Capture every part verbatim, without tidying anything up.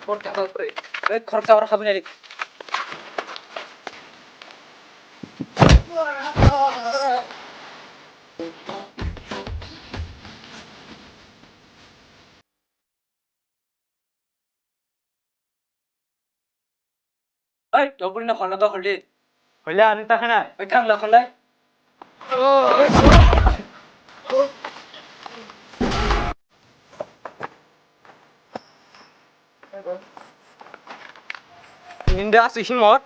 Khoroksa oro habwi nai. Oi, tobulino khorna do khordi. Hoila ani ta khana. Oi, thang la khorlai. Ninda si himot.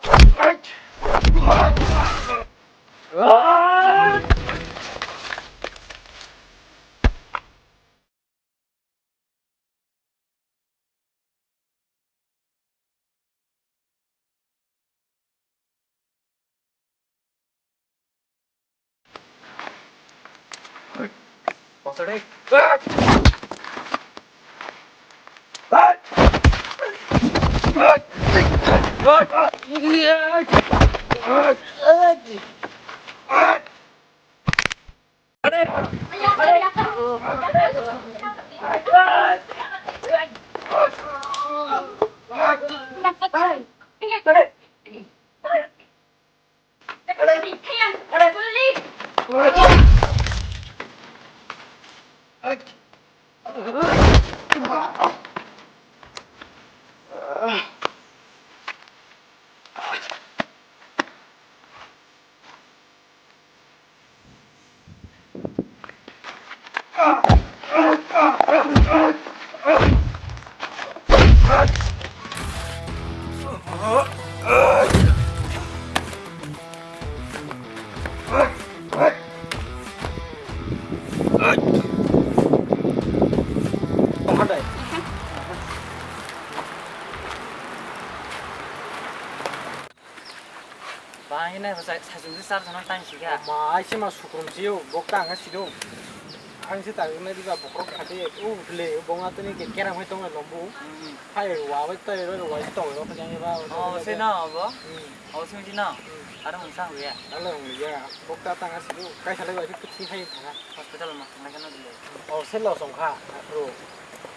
Ba, hwnwi sa-, saichung se char jona tang sika. Ma, ai se ma sukrum se o, bok ta ang siro. Ang se ta nai diba bokrok khate, o le, bong atani ke keram hai tong lombu. Hmm. Hai wa bai tai ro wa tong ro kha jang ba. Oh, se na bo. Hmm. Oh, se ji na. Hmm. Aro mung sang ya. Alo ya, bok ta tang siro. Kai sale ba se kuchi hai thanga. Hospital ma thang na kana dile. Oh, se lo song kha, bro.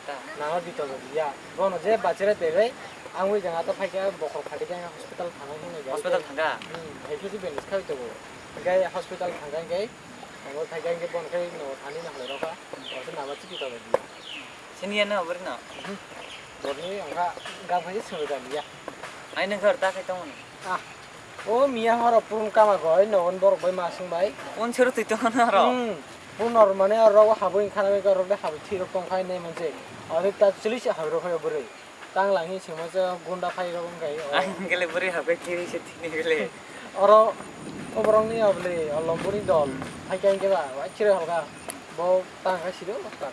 Ta. Nangma bito ya. Bono je bachira tebe, ang wi jang ata phaikha bokhor phadi khe hospital thangna hinwi. Hospital thangkha? Hmm, hai khe si bandage khai to. Gai hospital thangkha gai, ang wi phaikha gai bon khai no thani na halai rokha. Ose nama chiki to ya. Sini ya na bor na. Hmm. Borni angkha gam khai sunu da ya. Ai nang khar ta khai tong. Ah. O miya horo purun kama goi nogon borok bai masung bai. Un sero twi tong horo. Hmm. Pun nor mane oro habui khana bai oro de habui thwi rok tong khai nei manse. Ore ta chili se habui rok khai bwrwi. Tang lang hi sima se gunda khai rok wng khai. Ang gele bwrwi habai thwi se thini gele. Oro oborok ni obli o lombori dol. Hai kai ke ba, wai chire halga. Bo tang khai siro ta.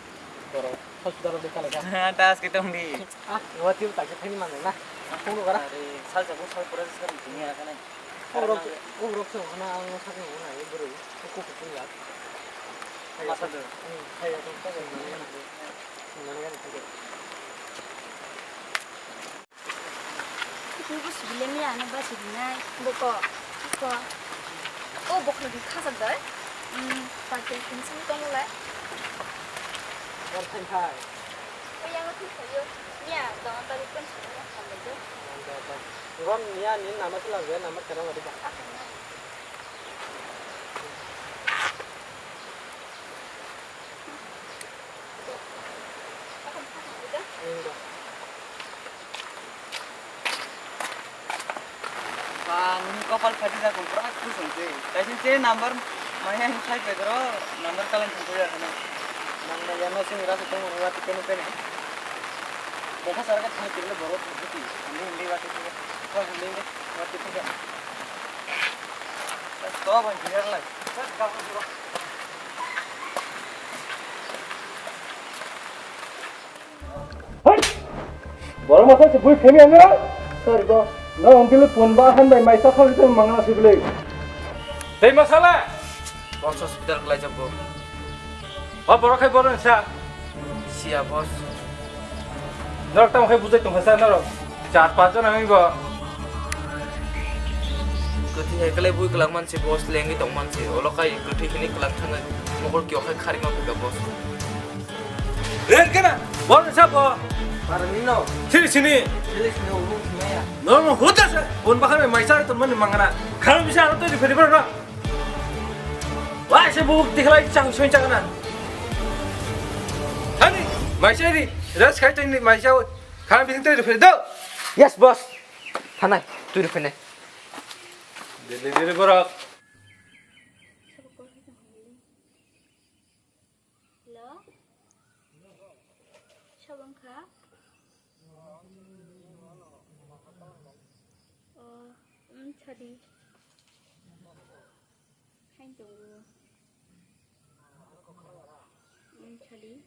Borok. Hospital o bwkha lekha. Das ke tong di. Ah, wati tak ke thani manai na. Phone kara. Are, sal jago sal pura sal tini ya kana. Urok, urok so kana ang sak ni na buru. Ko ko ko ya. Masa do. Hmm, hai ya to. Mane kan. Ibu sibile miya ano basi dinai. Boko. Ko. O bokno di khajak dai. Hmm, pakai kunsi tong le. Bor thang thai. O yang tu sayo. Miya dong tadi pun sayo sampai tu. Ngon miya ni nama sila be nama kena mati ba. Ba, nini kopal phati jakong, pura khusung se. Kaisa se number maya hin khai pedro, number kalan thang ya kana. Nang na yano sing ra se tong ra ti kene kene. Bokha sarga thang tirle boro thang ti. Hindi hindi wa ti. Hindi hindi wa ti. To ban hirar lai. Hai! Borok masa se bui phemi ano? Sorry, boss. No, ang tili phone ba han bai mai sa khali tong mangna sibili. Tei masala? Boss hospital klai jabo. O borok hai borok sa. Siya, boss. Norok tamo khai bujai tongkha sa norok. Char panch jon ami bo. Kwthwi hai kwlai bui kwlak mansi, boss, lengwi tong mansi. Olo khai kwthwi hini kwlak thangwi mokol kio khai kharima buka, boss. Ren kana? Bor sa bo. Para nino. Sini, sini. Sini, sini, ubu sini ya. No, no, huta se. Bon bakar mai sar ton mani mangana. Kham bisa ano to di phedi bara. Wah, se bu dikhlai chang soi chang na. Ani, mai sar di. Ras khai to ni mai sar. Kham bisa to di phedi do. Yes, boss. Thanai, tu di phedi. Dili, dili, borok. Hello? Sob wngkha? O, um, sorry. Hain tongo. Um, sorry.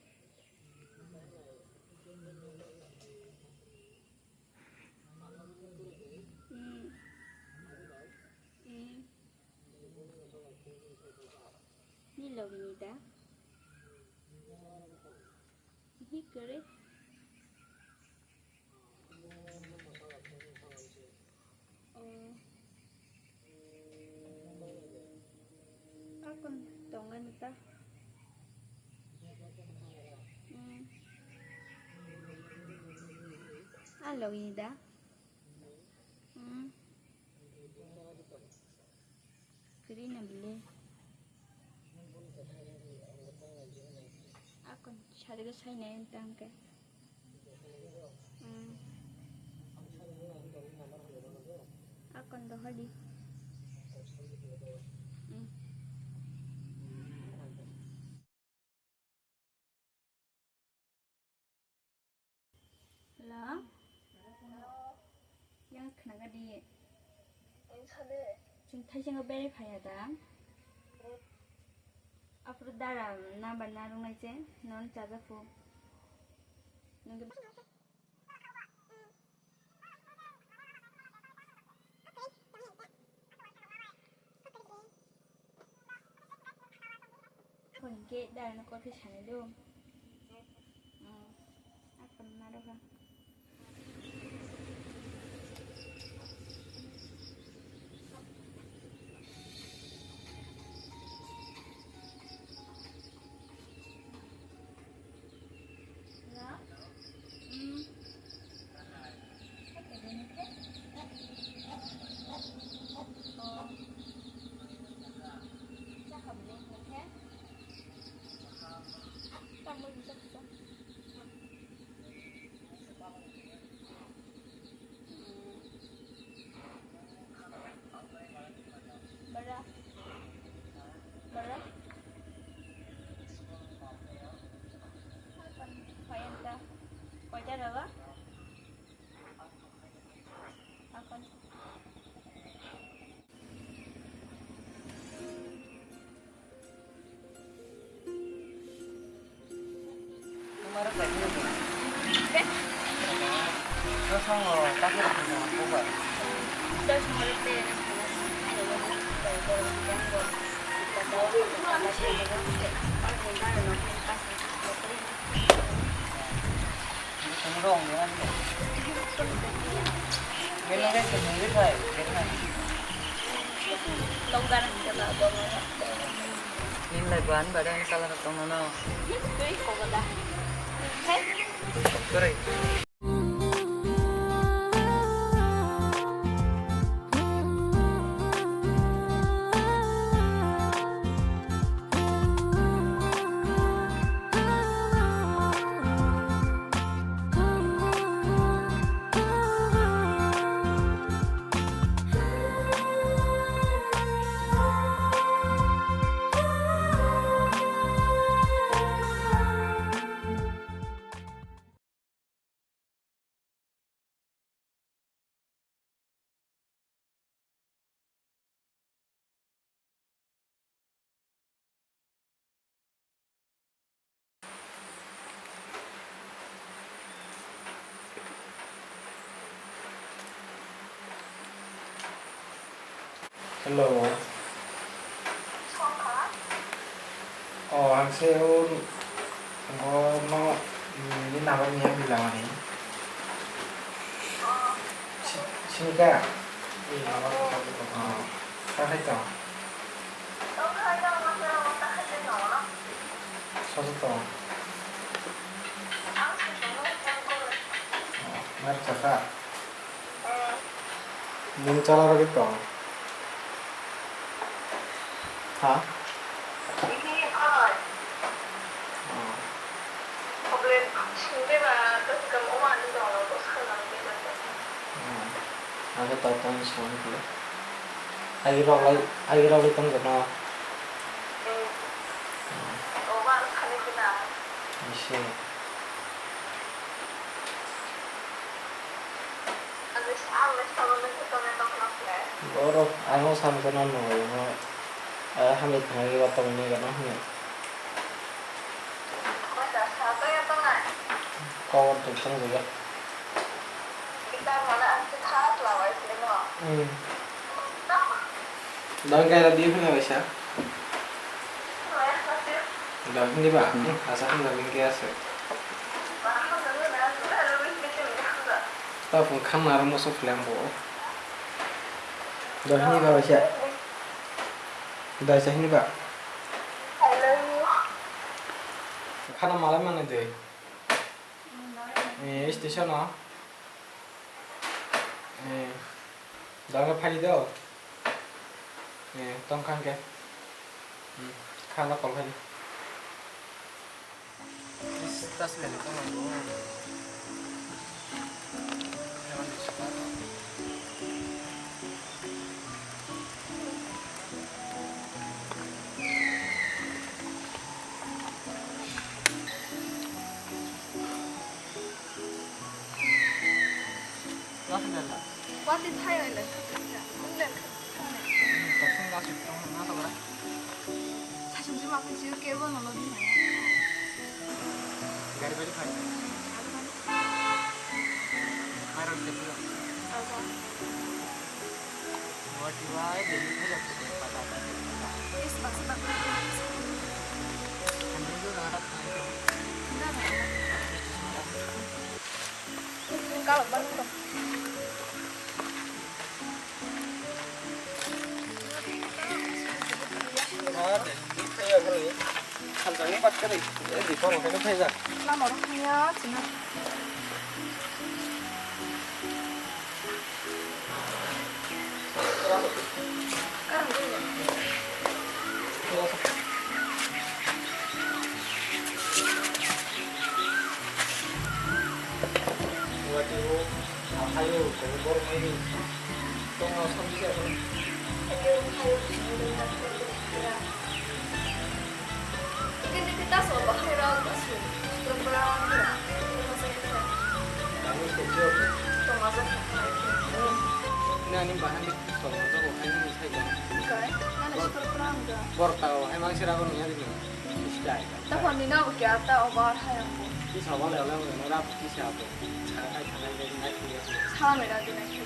Hmm. Hmm. Ni logi ni da? Hi kare? Oh. Akon tonga ni ta? Hmm. A logi ni da? Hmm. Kiri na bile. Akon sari ga sai na yang tang ke. Hmm. Akon do hadi. Hmm. Hello? Yang khnaga di. Chwng thaisingo berai phaiya da? Aphuru dara number narwknai se, non chajakhu. Hwnkhe dara no kotwi sanai do. Hmm. Aphuru narwkha. Bara. Bara. Apa ni? Payan ta. Payan ta ba? Akan. Nini lai ban bai dang colour tong mano. Twi kogoda. Hai. Koroi. Hello. Oh, ang se o, o no, mm, ni number ni yang bilang ani. Si-, sini ka? Oh, ta hai to. Soto to. Mar chakha? Nini chala rogwi tong? Ha? Oh. Ang khe tong tong song khe. Ai rok lai, ai rok lai tong jono. Isi. Borok ano samsana nung, eh, hamya thangwi watokni gana hwnwi. Kok twi tong jaya. Hmm. Dang kaya di phone waisa. Dang hindi ba? Hmm, asa hwn dang hindi asa. Ta phone khan naro mo so phlang bo. Dang hindi ba waisa. Dai sa hindi ba? Khana malai mane de. Eh, station o. Eh, danga phai do. Eh, tong khan ke. Hmm, khana kol khai. Is, tas mene tong ang. Watwi phai oi le kha kha kha. Nwng le kha kha ne. Saichung se ma phai sio kebo no lo di nai. Gari bai phai. Mairok de phai. Aba. Watwi bai de phai. Is baksa baksa. Nang. Kalok bang tong. Lama rok thangya china. Nani bahai ni tongma jago hai ni sai. Borok ta o hai mangsi rago ni yari ni. Tamo ni na bo kya ta o bar hai ang bo. Kisa wale wale wale na rago kisa bo. Hai hai hai hai. Sa me ra di na kya.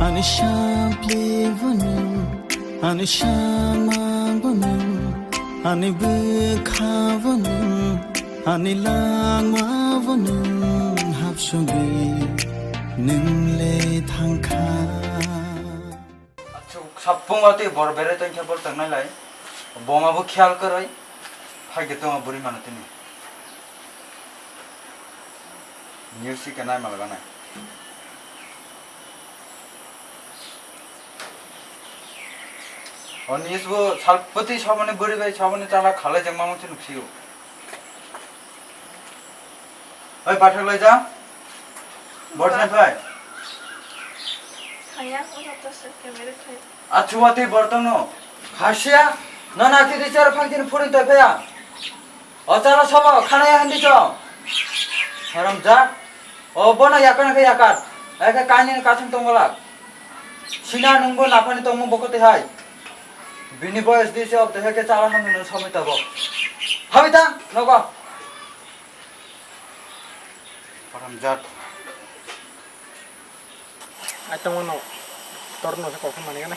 Ani sampli bo nwng, ani samang bo nwng, ani bwkha bo nwng, ani langma bo nwng, hapsugwi nwng le thangkha. Achu, sapung watwi bor bere tongkhe bor tongnai lai. Boma bo khiyal kwrwi. Phaikhe tongo bwrwi mano tini. News si kenai mala ganai. O news bo salpati saboni bwrwi bai saboni chala khalai jang mamung se nuksio. Oi, pathak lai ja. Bor sai phai. Khaya, o to se kemere khai. Achu watwi bortong no. Khasiya, no na ki richar phang tin phurin toi phaya. O chala sabo, khana ya hindi cho. Haram ja. O bono yakar khe yakar. Ai khe kaini kathang tongolak. Sina nungbo naphani tongmo bokoti hai. Bini boyes di se obde hai khe chala hamni no somoi tabo. Habita, nogo. Haramjat. Ai tongmano, tor no se kok mani gana.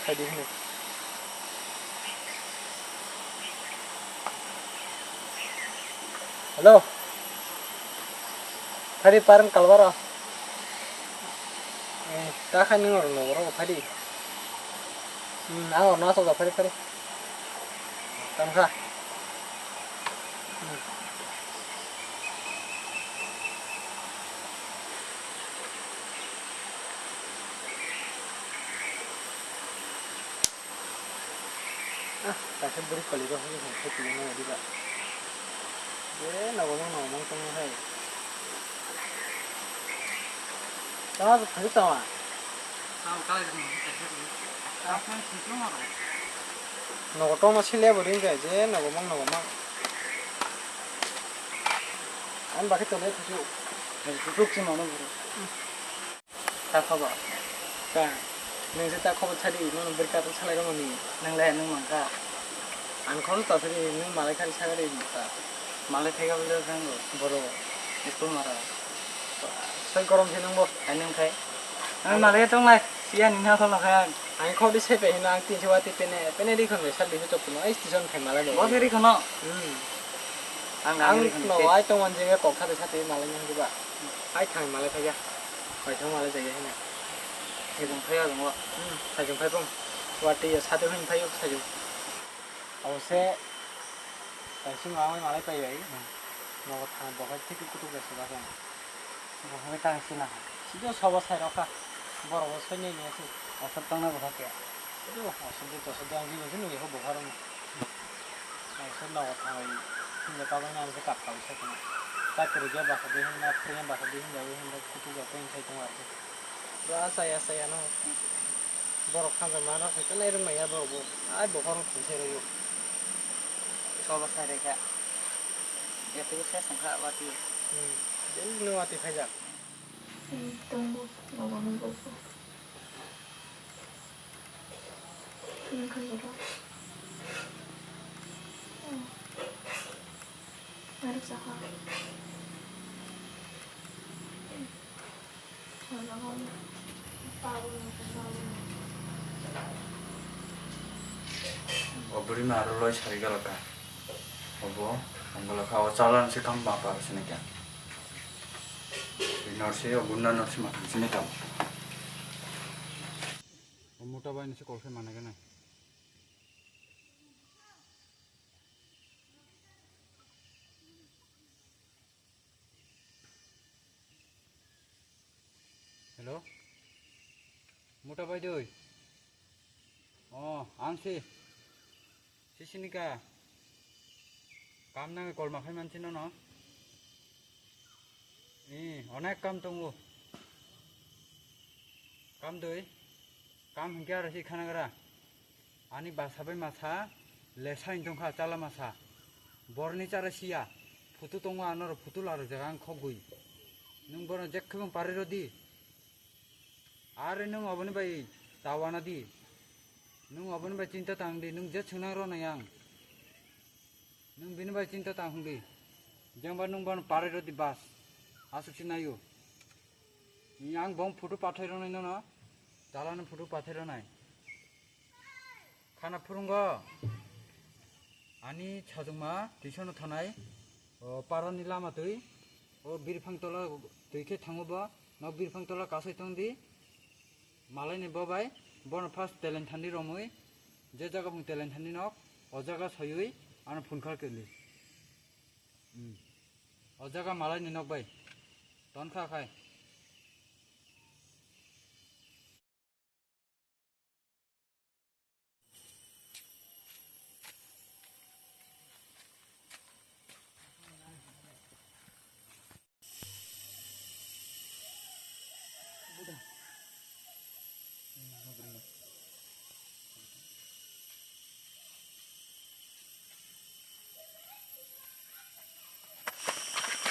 Khai di hino. Hello. Phari parang kalbaro. Eh, ta khai nang oro no oro phari. Hmm, ang oro no asok phari phari. Tangkha. Ah, kaisa bwrwi kali rok hwnwi hwn khe twi nang diba. Je nogo mang nogo mang tong hai. Tama thwi tama. Tamo kali rok mang tong hai. Nogo tongma sile bo ring khe je nogo mang nogo mang. Ang bakhe tole thuchu. Thuchuk se mano bro. Ta khobor. Ta. Nung se ta khobor sadi, nono bwrwi katok salai romani. Nung le nung mangkha. Ang khorok ta sadi, nung malai khani sakari ta. Malai thaiga bole jango. Boro. School mara. Sai gorom se nung bo. Ai nung khai. Ang malai tong lai. Siya ni na kholo khai ang. Ang khodi sepe hino ang tinsi wati pene, pene ri khon sadi hu chok no. Ai station khai malai bo. Bo se ri khono. Hmm. Ang ang ri khon no se. Ai tong wan jenge kok sadi sadi malai nang ba. Ai thang malai thaiga. Paithang malai jaya hino. Saijung phai o jung o. Hmm, saijung phai bung. Wati ya sate hin phai o saijung. Abo se, kaisa ma malai pai bai. Hmm. Nogo thang bo khai thik kutuk da se ba khai. Bo khai tang sina. Sido sobo sai rokha. Borok bo soi nai ni asi. Asap tang na bo khai. Sido asap de tosa de ang jini sini ho bo khai rok. Ang se nogo thangwi hwnba tabukni ang se kap kaui se tongma. Chakri khe basa di hwnba, phwrwngya basa di hwnba, hwnba kutuk rok tei sai tongo arokhe. Bo achai achai ano borok khanjak ma rok khe nai rwng manya borok bo. Ai bokhorok thung se rwio. Sobo sai rwkha. Yatwi se songkha watwi. Hmm. Daily no watwi khaijak. Hmm, tongo, nogo hwnba bo. O bwrwi ma aro loi sari galaka. Obo, ang galaka o chalan se kam ma pa sini kya. Norsi o gunda norsi ma sini kam. O mota bai nisi kolfe mana gana. Hello? Mota bai doi. O, ang si. Sisinika. Kam nang kol makhai mansi no no. Ee, onek kam tongo. Kam doi. Kam hinkhe aro si khanagra. Ani basa bai masa lesa hin tongkha chala masa. Borni chara siya. Phutu tongo anoro phutu laro jaga ang khogwi. Nung bono jekhebang pari rodi. Are nwng oboni bai tawana di. Nwng oboni bai chinta tang di, nwng je swngnang rw nai ang. Nwng bini bai chinta tang hwn di. Jengba nwng bono parai rw di bas. Aswk se naio. Ang bong photo pathai rw nai nono. Chalani photo pathai rw nai. Khana phurungo ani sajwkma twisono thanai, o, parani lama twi, o, birphang tola twi khe thango bo, nok birphang tola kasai tong di, malaini bo bai, bono first telen thani romwi, je jaga bung telen thani nok, o jaga soiwi ano phone kha kwrwi. Hmm. O jaga malaini nok bai, ton kha khai.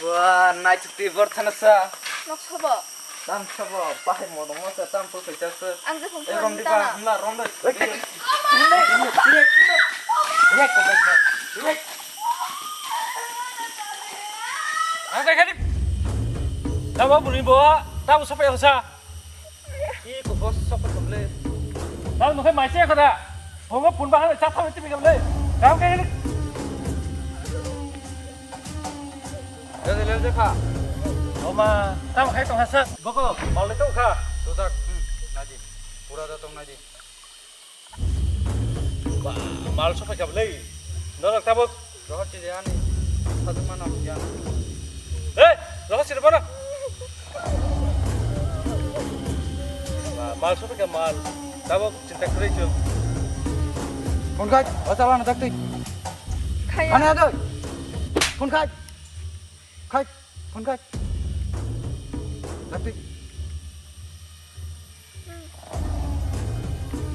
Wah, naisik twi bor thana sa. Nok sabo. Tam sabo, bahai modong mo sa, tam po kaisa sa. Ang je phone Eh, rom di tana. Ba, himla, rom doi. Wait, wait, wait. Ang kai khani. Tamo buni bo, tamo sapai sa. Ih, kok boss sok kok le. Tang nukhai mai se kada. Bongo phun bahal cha thang tibi gamle. Tang ke. Jadi le je kha. Oma, tang khai tong hasa. Boko, mal le tong kha. Tudak. Hmm, naji. Pura da tong naji. Ba, mal sopai kha bwlai. Norok tabuk. Rohor chiri ani. Sadung mano ya. Eh, rohor chiri bono. Ba, mal sopai kha mal. Tabuk chinta kwrwi chwng. Phone khai, o chala na dakti. Khaya. Ana doi. Phone khai. Khai, phone khai. Dakti.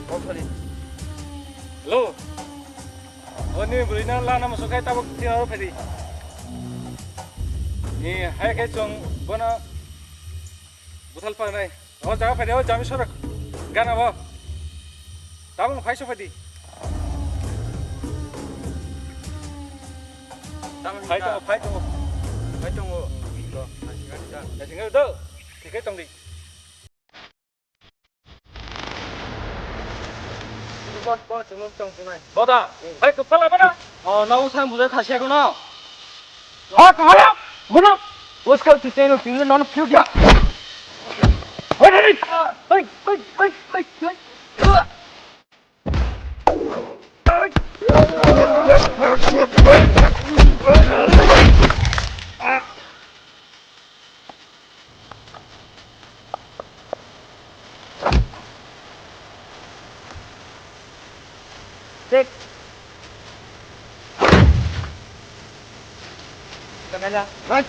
Call sorry. Hello. Oni bwrwi na lana musu khai tabuk tin aro phedi. Ni hai khai chwng bono buthal pa nai. O jaga phedi o jami sorak. Gana bo. Tabuk phai so phedi. Tabuk phai tongo, phai tongo. Phai tongo. Do, naisingani da. Naisingani do. Tikai tongdi. Boda, hai kwpal abana. O, no, sang bujai khasiya kono. Ha, kahaya, bono. Uskal tu teno tu non pyu kya. Hoi, hoi, hoi, hoi, hoi, hoi, hoi. Check. Kamera. Right.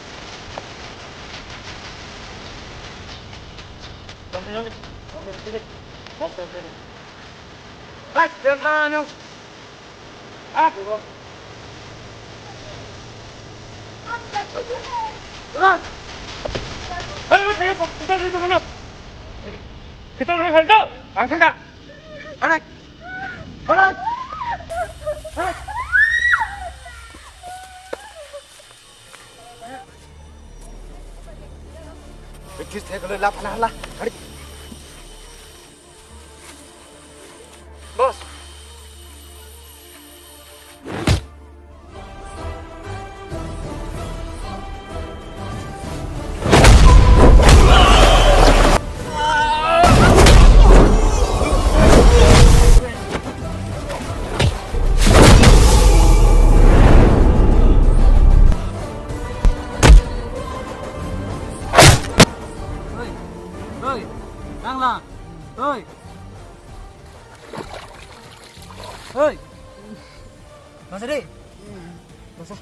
Right, Kiss thai kalo la phana la. Hari. Boss. Oi, oi, nang lang, oi. Oi. Masa deh. Masa.